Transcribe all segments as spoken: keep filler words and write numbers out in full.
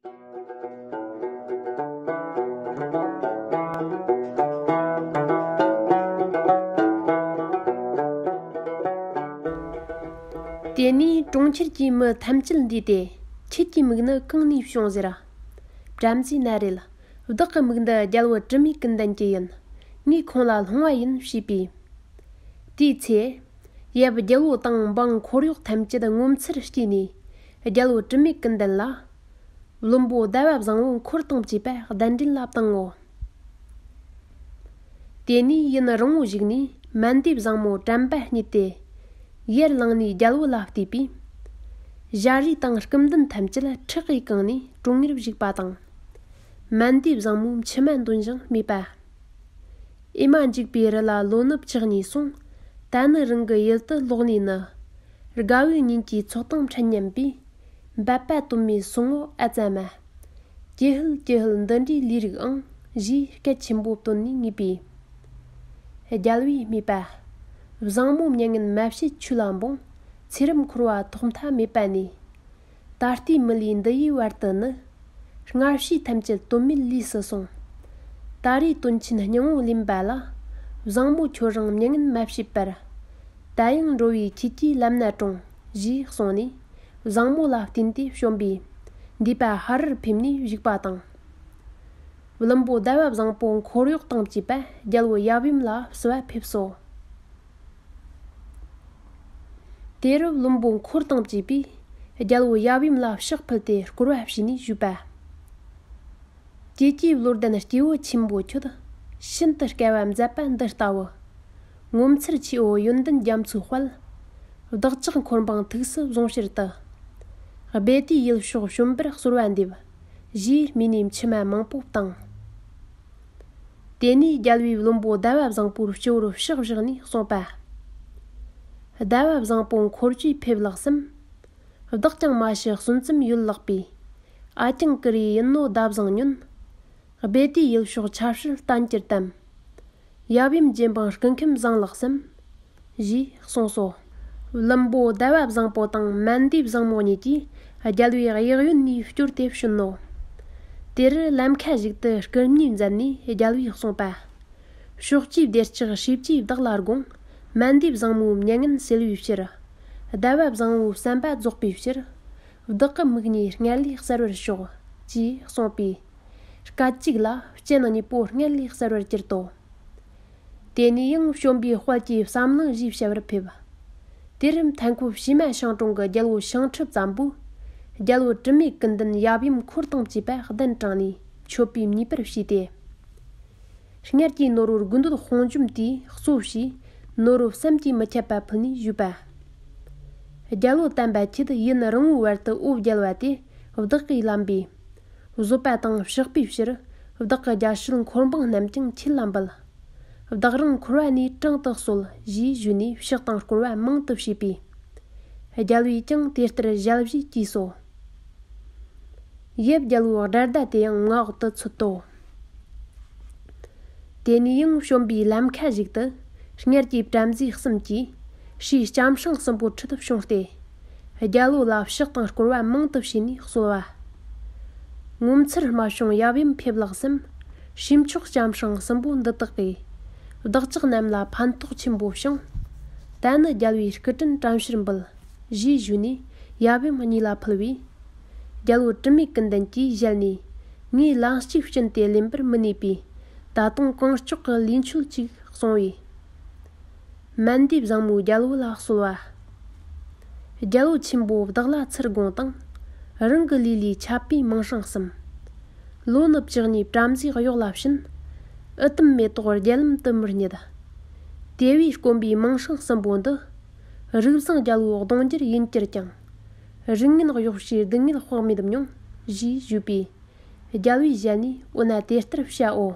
དེ་ནས་གྲོང་ཁྱེར་གྱི་མི་ཐམས་ཅད་འདུས་ཏེ། ཁྱེད་ཀྱི་མིག་ནི་གང་ནས་བྱུང་ཟེར། བྲམ་ཟེ་ན་རེད། བདག་གི་མིག་འདི་རྒྱལ་བུ་དྲི་མེད་ཀུན་ལྡན་གྱི་ཡིན། ངས་ཁོང་ལ་སློང་བ་ཡིན་ཞེས་པས། དེའི་ཚེ། ཡབ་རྒྱལ་བོ་དང་འབངས་འཁོར་གཡོག་ཐམས་ཅད་ངོ་མཚར་སྐྱེས་ནས། རྒྱལ་བུ་དྲི་མེད་ཀུན་ལྡན་ལ། བློན་པོ་ཟླ་བ་བཟང་པོ་འཁོར་དང་བཅས་པ་གདན་འདྲེན་ལ་བཏང་ངོ་། དེ་ནས་ཡུན་རིང་བོ་ཞིག་ནས་མན་དེ་བཟང་མོ་དྲན་པ་རྙེད་དེ། ཡར་ལངས་ནས་རྒྱལ་བུ་ལ་བལྟས་པས། ཞལ་རས་དང་སྐུ་མདུན་ཐམས་ཅད་ཁྲག་གིས་གང་ནས་གྲོང་ངེར་བཞུགས་པ་དང་། མན་དེ་བཟང་མོའི་མཆི་མ་འདོན་ཞིང་སྨྲས་པ། ཨེ་མ། འཇིག་པའི་རི་ལ་ལོ་ནུབ་བཅུ་གཉིས་སོང་། ད་ནི་རང་གི་ཡུལ་དུ་ལོག་ནས་ནི། དགའ་བོའི་ཉིན་གྱི་ཚོགས་དང་འཕྲད་སྙམ་པས། འབད་པ་དོན་མེད་སོང་ངོ་ཨ་ཙ་མ། ཀྱི་ཧུད་ཀྱི་ཧུད་འདི་འདྲའི་ལས་རིགས་ཨང་། ཞེས་སྐད་ཆེན་པོ་བཏོན་ནས་ངུས་པས། རྒྱལ་བས་སྨྲས་པ། བཟང་མོ་མྱ་ངན་མ་བྱེད་ཆོས་ལ་འབུངས། ཚེ་རབས་འཁོར་བ་ཐོག་མཐའ་མེད་པ་ནས། ད་ལྟའི་མི་ལུས་འདི་ཡི་བར་དུ་ནི། སྔར་བྱས་ཐམས་ཅད་དོན་མེད་ལས་སུ་སོང་། ད་རེས་དོན་ཆེན་སྙིང་པོ་ལེན་པ་ལ། བཟང་མོ་ཁྱོད་རང་མྱ་ངན་མ་བྱེད་པར། ད་ཡང་འགྲོ་བའི་ཁྱེད་ཀྱིས་ལམ་སྣ་དྲོངས། ཞེས་གསུངས་ནས། བཟང་མོ་ལ་བརྟེན་ཏེ་བྱོན་པས། འདས་པ་ཧ་རར་ཕེབས་ནས་བཞུགས་པ་དང་། བློན་པོ་ཟླ་བ་བཟང་པོ་འཁོར་གཡོག་དང་བཅས་པ་རྒྱལ་བུ་ཡབ་ཡུམ་ལ་བསུ་བ་ཕེབས་སོ། དེ་རུ་བློན་པོ་འཁོར་དང་བཅས་པས་རྒྱལ་བུ་ཡབ་ཡུམ་ལ་ཕྱག་ཕུལ་ཏེ་བསྐོར་བ་བྱས་ནས་ཞུས་པ། ཀྱེ་ཀྱེ། བློ་ལྡན་སྐྱེས་བུ་ཆེན་པོ་ཁྱོད། ཤིན་ཏུ་དཀའ་བ་མཛད་པ་འདི་ལྟ་བུ། ངོ་མཚར་ཆེའོ་ཡོན་ཏན་རྒྱ་མཚོའི་དཔལ། བདག་ཅག་འཁོར་འབངས་ཐུགས་སུ་བཟུང་ཕྱིར་དུ། སྦས་དུས་ཡུལ་ཕྱོགས་བྱོན་པར་གསོལ་བ་འདེབས། ཞེས་སྨྲས་ནས་མཆི་མ་མང་པོ་བཏང་། དེ་ནས་རྒྱལ་བས་བློན་པོ་ཟླ་བ་བཟང་པོའི་སྤྱི་བོར་ཕྱག་བཞག་ནས་གསུངས་པ། ཟླ་བ་བཟང་པོ་འཁོར་བཅས་ཕེབས་ལགས་སམ། བདག་ཀྱང་མ་ཤི་གསོན་ཙམ་ཡོད་ལགས་པས། ཨ་ཅང་ཀུ་རེ་ཡིན་ནོ་ཟླ་བཟང་ཉོན། སྦས་དུས་ཡུལ་ཕྱོགས་ཆ་བྱད་བསྟན་གྱུར་ཏམ། ཡབ་ཡུམ་རྗེ་འབངས་སྐུ་ཁམས་བཟང་ལགས་སམ། ཞེས་གསུངས་སོ། བློན་པོ་ཟླ་བ་བཟང་པོ་དང་མན་དེ་བཟང་མོ་གཉིས་ཀྱིས་རྒྱལ་བའི་གཡས་གཡོན་ནས་བསྐྱོར་ཏེ་བྱོན་ནོ། དེ་རུ་ལམ་ཁ་ཞིག་ཏུ་སྐུ་མཉེ་མཛད་ནས་རྒྱལ་བས་གསུངས་པ། ཕྱོགས་བཅུའི་བདེ་ལྕག་ཧྲིལ་གྱིས་བདག་ལ་དགོངས། མན་དེ་བཟང་མོའི་མྱ་ངན་སེལ་བའི་ཕྱིར། ཟླ་བ་བཟང་བོའི་བསམ་པ་རྫོགས་པའི་ཕྱིར། བདག་གི་མིག་གཉིས་སྔར་ལས་གསལ་བར་ཤོག་ཅེས་གསུངས་པས། སྐད་ཅིག་ལ་སྤྱན་གཉིས་པོ་སྔར་ལས་གསལ་བར་གྱུར་ཏོ། དེ་ནས་ཡང་བྱོན་པའི་དཔལ་གྱི་བསམ་ནང་ཞེས་བྱ་བར་ཕེབས། དེར་མཐའ་འཁོབ་བྱེ་མ་ཤིང་དྲུང་གི་རྒྱལ་བོ་ཤིང་ཁྲི་བཙན་པོས། རྒྱལ་བུ་དྲི་མེད་ཀུན་ལྡན་ཡབ་ཡུམ་འཁོར་དང་བཅས་པ་གདན་དྲངས་ནས་མཆོད་པའི་མཉེས་པར་བྱས་ཏེ། སྔར་གྱི་ནོར་བུ་དགུ་འདོད་དཔུང་འཇོམས་དེས་གཙོ་བྱས་ནོར་བུ་བསམ་གྱིས་མི་ཁྱབ་པ་ཕུལ་ནས་ཞུས་པ། རྒྱལ་བུ་དམ་པ་ཁྱེད་ཡུན་རིང་བོའི་བར་དུ་འོ་བརྒྱལ་བ་དེ་བདག་གིས་བླངས་པས། བཟོད་པ་དང་གཤེགས་པའི་ཕྱིར་བདག་གི་རྒྱལ་སྲིད་འཁོར་འབངས་རྣམས་ཀྱང་ཁྱེད་ལ་འབུལ། བདག་རང་འཁོར་བ་ནས་དྲང་དུ་གསོལ་ཞེས་ཞུས་ནས་ཕྱག་དང་བསྐོར་བ་མང་དུ་བྱས་པས། རྒྱལ་བས་ཀྱང་དེ་ལྟར་ཞལ་བཞེས་གྱིས་སོ། ཡབ་རྒྱལ་བོའི་དགྲར་ཟླ་དེ་ཡང་མངའ་འོག་ཏུ་ཚུད་དོ། དེ་ནས་ཡང་བྱོན་པའི་ལམ་ཁ་ཞིག་ཏུ་སྔར་གྱི་བྲམ་ཟེ་གསུམ་གྱིས་ཕྱིའི་ལྕམ་སྲིང་གསུམ་པོ་ཁྲིད་དུ་བྱུང་སྟེ། རྒྱལ་བོ་ལ་ཕྱག་དང་བསྐོར་བ་མང་དུ་བྱས་ནས་གསོལ་བ། ངོ་མཚར་སྨྲ་བྱུང་ཡབ་ཡུམ་ཕེབས་ལགས་སམ། ཕྱི་ཕྱོགས་ལྕམ་སྲིང་གསུམ་པོ་འདི་དག་གིས། བདག་ཅག་རྣམས་ལ་ཕན་ཐོགས་ཆེན་པོ་བྱུང་། ད་ནི་རྒྱལ་བའི་སྐུ་དྲིན་དྲན་ཕྱིར་འབུལ། ཞེས་ཞུས་ནས་ཡབ་ཡུམ་གཉིས་ལ་ཕུལ་བས། རྒྱལ་བུ་དྲི་མེད་ཀུན་ལྡན་གྱིས་བཞེད་ནས། ངས་ལན་གཅིག་བྱིན་ཏེ་ལེན་པར་མི་ནུས་པས། ད་དུང་གང་ལྕོགས་ཀྱི་ལས་འཆོལ་ཅིག་གསུངས་པས། མན་དེ་བཟང་མོས་རྒྱལ་བུ་ལ་གསོལ་བ། རྒྱལ་བུ་ཆེན་པོ་བདག་ལ་ཚུར་དགོངས་དང་། རང་གི་ལུས་ལས་ཆད་པའི་མིང་སྲིང་གསུམ། ལོ་ནི་བཅུ་གཉིས་བྲམ་ཟེའི་གཡོག་ལ་བྱིན། ཨུ་དུམ་མེ་ཏོག་རྒྱ་ལམ་དུ་མར་རྙེད། དེ་བས་དཀོན་པའི་མིང་སྲིང་གསུམ་པོ་འདི། རིགས་བཟང་རྒྱལ་བོའི་གདུང་རྒྱུད་ཡིན་གྱུར་ཀྱང་། རིགས་ངན་གཡོག་བྱའི་སྡུག་བསྔལ་དཔག་མེད་མྱོང་། ཞེས་ཞུས་པས། རྒྱལ་བས་ཞལ་ནས་འོ་ན་དེ་ལྟར་བྱའོ།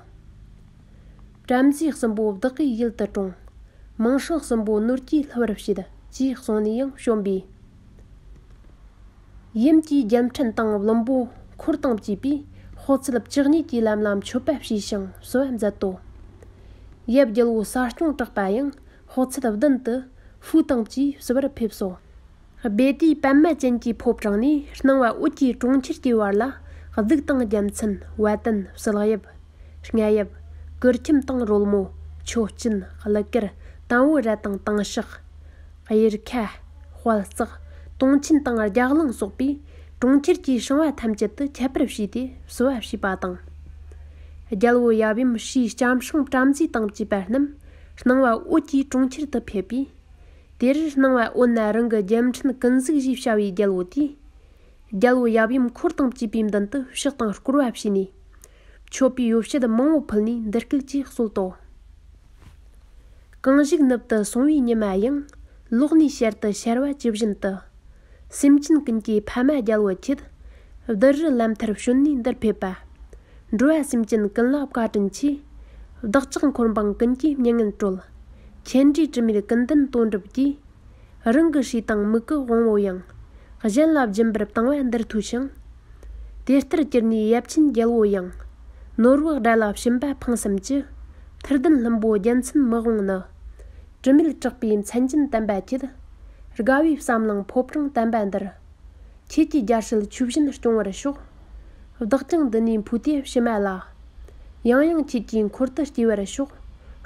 བྲམ་ཟེ་གསུམ་པོ་བདག་གིས་ཡིད་དུ་དྲོངས། མིང་སྲིང་གསུམ་པོ་ནོར་གྱིས་བསླུ་བར་བྱེད། ཅེས་གསུངས་ནས་ཡང་བྱོན་པས། ཡུམ་གྱིས་རྒྱལ་ཕྲན་དང་བློན་པོ་འཁོར་དང་བཅས་པས་དཔག་ཚད་བཅུ་གཉིས་ཀྱི་ལམ་ལ་མཆོད་པ་བྱས་ཤིང་བསུ་བ་མཛད་དོ། ཡབ་རྒྱལ་བོ་ས་སྐྱོང་གྲགས་པ་ཡང་དཔག་ཚད་བདུན་དུ་ཧྥུ་དང་བཅས་བསུ་བར་ཕེབས་སོ། སྦས་དུས་པདྨ་ཅན་གྱི་ཕོ་བྲང་ནས་སྣང་བ་འོད་ཀྱི་གྲོང་ཁྱེར་གྱི་བར་ལ་ གདུགས་དང་རྒྱལ་མཚན། བ་དན། བསིལ་གཡབ། རྔ་ཡབ། གུར་ཁྱིམ་དང་རོལ་མོ། མཆོད་སྤྱིན། གླུ་གར། དང་པོ་ར་དང་དང་ཕྱག་གཡེར་ཁ། དཔལ་བརྩེགས། དུང་ཆེན་དང་རྒྱ་གླིང་སོགས་པས་གྲོང་ཁྱེར་གྱི་སྲུང་བ་ཐམས་ཅད་དུ་ཁྱད་པར་བྱས་ཏེ་བསུ་བ་བྱས་པ་དང་། རྒྱལ་པོ་ཡབ་ཡུམ་ཧྲཱིའི་ལྕམ་སྲིང་བྲམ་ཟེ་དང་བཅས་པ་རྣམས་སྣང་བ་འོད་ཀྱི་གྲོང་ཁྱེར་དུ་ཕེབས་པས། དེར་སྣང་བ་འོད་ན་རང་གི་རྒྱལ་ཕྲན་ཀུན་གཟིགས་ཞེས་བྱ་བའི་རྒྱལ་པོ་དེས། རྒྱལ་པོ་ཡབ་ཡུམ་འཁོར་དང་བཅས་པའི་མདུན་དུ་ཕྱག་དང་བསྐོར་བ་བྱས་ནས། མཆོད་པའི་ཡོ་བྱད་མང་པོ་ཕུལ་ནས་འདི་སྐད་ཅེས་གསོལ་ཏོ། གང་ཞིག་ནུབ་ཏུ་སོང་བའི་ཉི་མ་ཡང་། ལོག་ནས་ཞལ་དུ་ཤར་བ་ཇི་བཞིན་དུ། སེམས་ཅན་ཀུན་གྱི་ཕ་མ་རྒྱལ་པོ་ཁྱེད། བདུད་རི་ལམ་མཐར་བྱོན་ནས་འདིར་ཕེབས་པ། འགྲོ་བ་སེམས་ཅན་ཀུན་ལ་བཀའ་དྲིན་ཆེ། བདག་ཅག་འཁོར་འབངས་ཀུན་གྱི་མྱ་ངན་སྒྲོལ། མཁྱེན་བརྩེ་དྲི་མེད་ཀུན་ལྡན་དོན་གྲུབ་ཀྱིས། རང་གི་ཧྲཱི་དང་མིག་གི་དབང་པོ་ཡང་། གཞན་ལ་སྦྱིན་པར་བཏང་བ་འདིར་ཐོས་ཤིང་། དེ་ལྟར་གྱུར་ནས་ཡབ་ཆེན་རྒྱལ་པོ་ཡང་། ནོར་བུ་དགྲ་ལ་སྦྱིན་པ་འཕངས་སམ་ཅི། ཐུར་ལྡན་ལྷུན་པོ་རྒྱལ་མཚན་མི་དབང་ནི། དྲི་མེད་གྲགས་པའི་མཚན་ཅན་དམ་པ་ཁྱེད། དགའ་བའི་བསམ་ལང་ཕོ་བྲང་དམ་པ་འདིར། ཁྱེད་ཀྱི་རྒྱལ་སྲིད་ཆོས་བཞིན་སྐྱོང་བར་ཤོག་བདག་ཀྱང་འདི་ནས་འཕོས་ཏེ་ཕྱི་མ་ལ། ཡང་ཡང་ཁྱེད་ཀྱི་འཁོར་དུ་སྐྱེ་བར་ཤོག་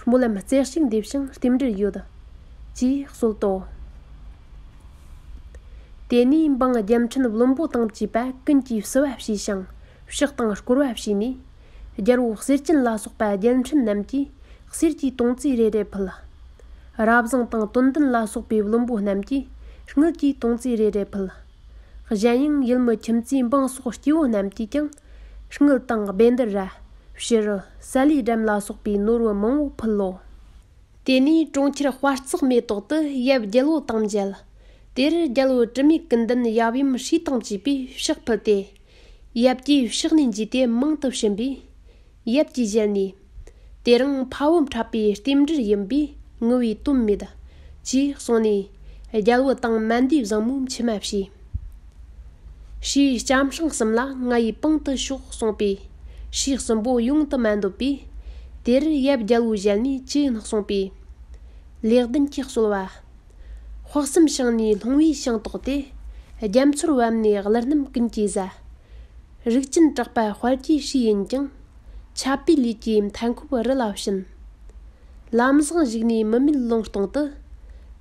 སྨོན་ལམ་རྩེ་གཅིག་འདེབས་ཤིང་རྟེན་འབྲེལ་ཡོད། ཅེས་གསོལ་ཏོ། དེ་ནས་འབངས་རྒྱལ་ཕྲན་བློན་པོ་དང་བཅས་པ་ཀུན་གྱིས་བསུ་བ་བྱས་ཤིང་ཕྱག་དང་བསྐོར་བ་བྱས་ནས། རྒྱལ་པོ་གསེར་ཅན་ལ་སོགས་པ་རྒྱལ་ཕྲན་རྣམས་ཀྱིས་གསེར་གྱི་དོང་ཙེ་རེ་རེ་ཕུལ། རབ་བཟང་དང་དོན་ལྡན་ལ་སོགས་པའི་བློན་པོ་རྣམས་ཀྱིས་དངུལ་གྱི་དོང་ཙེ་རེ་རེ་ཕུལ། གཞན་ཡང་ཡུལ་མི་ཁྱིམ་མཚེས་འབངས་སོགས་སྐྱེ་བོ་རྣམས་ཀྱིས་ཀྱང་དངུལ་དང་བཻ་ཌཱུརྱ། བྱུ་རུ། ས་ལེའི་སྦྲམ་ལ་སོགས་པའི་ནོར་བུ་མང་པོ་ཕུལ་ལོ། དེ་ནས་གྲོང་ཁྱེར་དཔལ་བརྩེགས་མེ་ཏོག་ཏུ་ཡབ་རྒྱལ་པོ་དང་མཇལ། དེར་རྒྱལ་པོ་དྲི་མེད་ཀུན་ལྡན་ཡབ་ཡུམ་ཧྲཱི་དང་བཅས་པས་ཕྱག་ཕུལ་ཏེ། ཡབ་ཀྱིས་ཕྱག་ནས་འཇུས་ཏེ་མང་དུ་བྱིན་པས། ཡབ་ཀྱིས་བཞེས་ནས། དེ་རིང་ཕ་བུ་འཕྲད་པའི་རྟེན་འབྲེལ་ཡིན་པས་ངུ་བའི་དོན་མེད། ཅེས་གསུངས་ནས། རྒྱལ་པོ་དང་མ་འདས་བཟང་མོའི་མཆི་མ་བྱས། ཧྲཱིའི་ལྕམ་སྲིང་གསུམ་ལ་ང་ཡི་པང་དུ་ཤོག་གསུངས་པས། ཧྲཱི་གསུམ་པོ་ཡོང་དུ་མ་འདོད་པས། དེར་ཡབ་རྒྱལ་པོས་བཞེས་ནས་ཅི་ཡིན་གསུངས་པས། ལེགས་ལྡན་གྱིས་གསོལ་བ། དཔག་བསམ་ཤིང་ནས་ལྷུང་བའི་ཤིང་ཏོག་སྟེ། རྒྱ་མཚོར་བབས་ནས་གླུ་རྣམས་ཀུན་གྱིས་ཟ། རིགས་ཅན་གྲགས་པ་དཔལ་གྱི་ཧྲཱི་ཡིན་ཀྱང་། ཆད་པའི་ལས་ཀྱིས་མཐའ་འཁོབ་རི་ལ་ཕྱིན། ལམ་བཟང་ཞིག་ནས་མི་མེད་ལུང་སྟོང་དུ།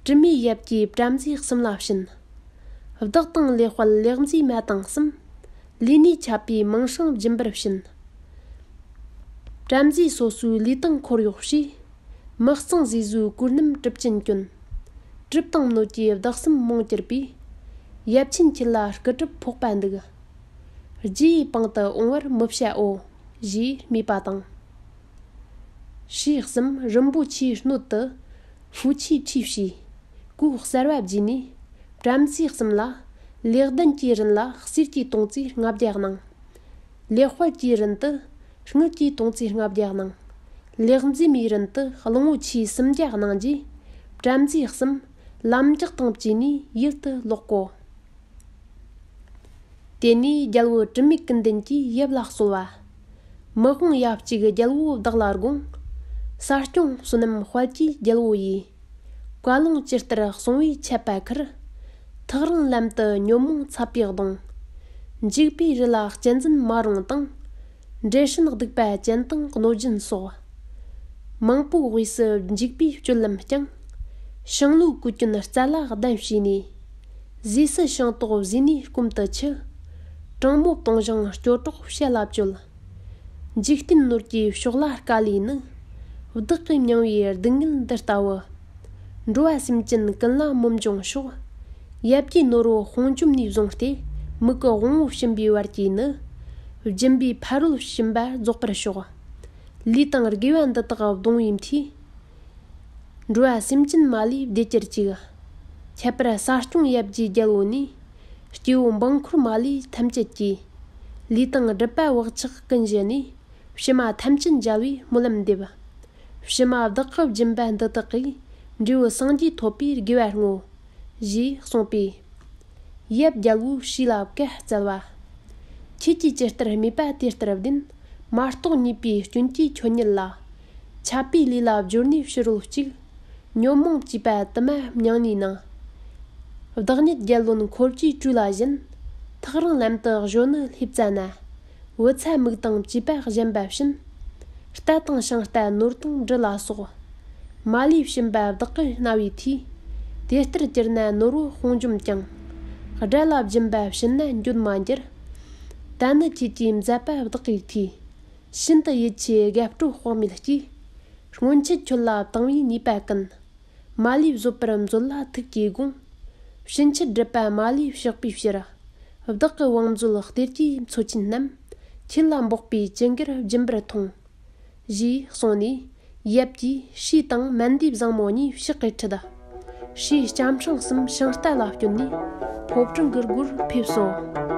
དྲི་མེད་ཡབ་ཀྱིས་བྲམ་ཟེ་གསུམ་ལ་བྱིན། བདག་དང་ལེགས་དཔལ་ལེགས་མཛེས་མ་དང་གསུམ། ལས་ནི་ཆད་པའི་མིང་སྲིང་སྦྱིན་པར་བྱིན། བྲམ་ཟེ་སོ་སོའི་ལུས་དང་འཁོར་གཡོག་བྱས། མི་གཙང་ཟས་བཟོའི་གོས་རྣམས་གྲུབ་ཅན་གྱོན། གྲུབ་དང་སྣོད་ཀྱི་བདག་གསུམ་མང་གྱུར་པས། ཡབ་ཆེན་ཁྱེད་ལ་སྐུ་གྲུབ་ཕོག་པ་འདུག་རྗེ་ཡི་པང་དུ་འོང་བར་མི་བྱའོ། ཞེས་སྨྲས་པ་དང་། ཧྲཱི་གསུམ་རིན་པོ་ཆེའི་སྣོད་དུ་ཧྥུ་ཆུའི་ཁྲུས་བྱས། གོས་གསར་བ་བརྗེས་ནས། བྲམ་ཟེ་གསུམ་ལ། ལེགས་ལྡན་གྱི་རིན་ལ་གསེར་གྱི་དོང་ཙེ་ལྔ་བརྒྱ་གནང་། ལེགས་དཔལ་གྱི་རིན་དུ་དངུལ་གྱི་དོང་ཙེ་ལྔ་བརྒྱ་གནང་། ལེགས་མཛེས་མའི་རིན་དུ་གླང་པོ་ཆེ་སུམ་བརྒྱ་གནང་རྗེས། བྲམ་ཟེ་གསུམ་ལམ་འཇག་དང་བཅས་ནས་ཡུལ་དུ་ལོག་གོ། དེ་ནས་རྒྱལ་པོ་དྲི་མེད་ཀུན་ལྡན་གྱིས་ཡབ་ལ་གསོལ་བ། མི་དབང་ཡབ་གཅིག་རྒྱལ་པོ་བདག་ལ་དགོངས། ས་སྐྱོང་བསོད་ནམས་དཔལ་གྱི་རྒྱལ་པོ་ཡིས། བཀའ་ལུང་ཇི་ལྟར་གསུང་བའི་ཆད་པ་ཁུར། ཐག་རིང་ལམ་དུ་ཉོན་མོངས་ཚ་བའི་གདུང་། འཇིགས་པའི་རི་ལ་གཅན་གཟན་མ་རུངས་དང་། འདྲེ་སྲིན་གདུག་པ་ཅན་དང་གནོད་སྦྱིན་སོགས། མང་པོའི་དབུས་སུ་འཇིགས་པའི་སྤྱོད་ལམ་བསྐྱངས། ཤིང་ལོའི་གོས་གྱོན་རྩ་ལ་གདན་བྱས་ནས། ཟས་སུ་ཤིང་ཏོག་བཟས་ནས་སྐོམ་དུ་འཆི། དྲང་མོ་བཏུང་ཞིང་སྐྱོ་གྲོགས་བཤལ་ལ་བཅོལ། འཇིག་རྟེན་ནོར་གྱི་ཕྱོགས་ལ་དཀའ་ལས་ནི། བདག་གིས་མྱང་བའི་སྡུག་བསྔལ་འདི་ལྟ་བུ། འགྲོ་བ་སེམས་ཅན་ཀུན་ལ་མི་འབྱུང་ཤོག་ཡབ་ཀྱིས་ནོར་བུ་དཔུང་འཇོམས་ནས་བཟུང་སྟེ། མིག་གི་དབང་པོ་བྱིན་པའི་བར་གྱི་ནི། སྦྱིན་པའི་ཕ་རོལ་ཕྱིན་པ་རྫོགས་པར་ཤོག་ལུས་དང་དགེ་བ་འདི་དག་གདུང་བའི་མཐུས། འགྲོ་བ་སེམས་ཅན་མ་ལུས་བདེ་གྱུར་ཅིག་ཁྱད་པར་ས་སྐྱོང་ཡབ་ཀྱི་རྒྱལ་པོ་ནས། སྐྱེ་བོ་འབངས་འཁོར་མ་ལུས་ཐམས་ཅད་ཀྱི། ལུས་དང་སྒྲིབ་པ་བག་ཆགས་ཀུན་ཞི་ནས། ཕྱི་མ་ཐམས་ཅད་འཇལ་བའི་སྨོན་ལམ་འདེབས། ཕྱི་མ་བདག་གི་སྦྱིན་པ་འདི་དག་གིས། འབྲས་བུ་སངས་རྒྱས་ཐོབ་པའི་དགེ་བ་བསྔོ། ཞེས་གསུངས་པས། ཡབ་རྒྱལ་པོས་ཧྲཱི་ལ་བཀའ་སྩལ་བ། ཁྱེད་ཀྱིས་ཇི་ལྟར་སྨྲས་པ་དེ་ལྟར་བདེན། མ་རྟོགས་ཉེས་པའི་སྐྱོན་གྱིས་ཁྱོད་ཉིད་ལ། ཆད་པའི་ལས་ལ་སྦྱོར་ནས་ཕྱི་རོལ་གཅིག་ཉོན་མོངས་བཅས་པ་དུ་མ་མྱང་ནས་ནི། བདག་ཉིད་རྒྱལ་བློན་འཁོར་གྱི་སྤྲུལ་ལ་བཞིན། ཐག་རིང་ལམ་དུ་གཞོན་ནུ་ལྷས་བཙལ་ན། བུ་ཚ་མིག་དང་བཅས་པ་བཞིན་པ་བྱིན། རྟ་དང་ཞིང་རྟ་ནོར་དང་འབྲུ་ལ་སོགས། མ་ལུས་བྱིན་པ་བདག་གི་རྣ་བས་ཐོས། དེ་ལྟར་གྱུར་ན་ནོར་བུ་དཔུང་འཇོམས་ཀྱང་། དགྲ་ལ་སྦྱིན་པ་བྱིན་ན་འགྱོད་མ་འགྱུར། ད་ནི་ཁྱེད་ཀྱི་མཛད་པ་བདག་གིས་ཐོས། ཤིན་ཏུ་ཡིད་ཆེས་རྒྱ་སྤྲོ་དཔག་མེད་ཀྱིས། སྔོན་ཆད་ཁྱོད་ལ་དང་བའི་ཉེས་པ་ཀུན། མ་ལུས་བཟོད་པར་མཛོད་ལ་ཐུགས་ཀྱིས་དགོངས། ཕྱིན་ཆད་སྒྲིབ་པ་མ་ལུས་བཤགས་པའི་ཕྱིར། བདག་གི་བང་མཛོད་གཏེར་གྱི་མཚོ་ཆེན་རྣམས། ཁྱེད་ལ་འབོགས་པའི་ཅི་དགར་སྦྱིན་པར་མཐོང་། ཞེས་གསུངས་ནས། ཡབ་ཀྱིས་ཕྱིས་དང་མན་དེའི་བཟང་མོ་གཉིས་ཕྱག་གིས་ཁྲིད། ཕྱིས་སྐྱ་འཕྲེང་གསུམ་ཤིང་རྟ་ལ་བསྐྱོན་ནས། ཕོ་བྲང་གི་སྒོར་ཕེབས་སོ།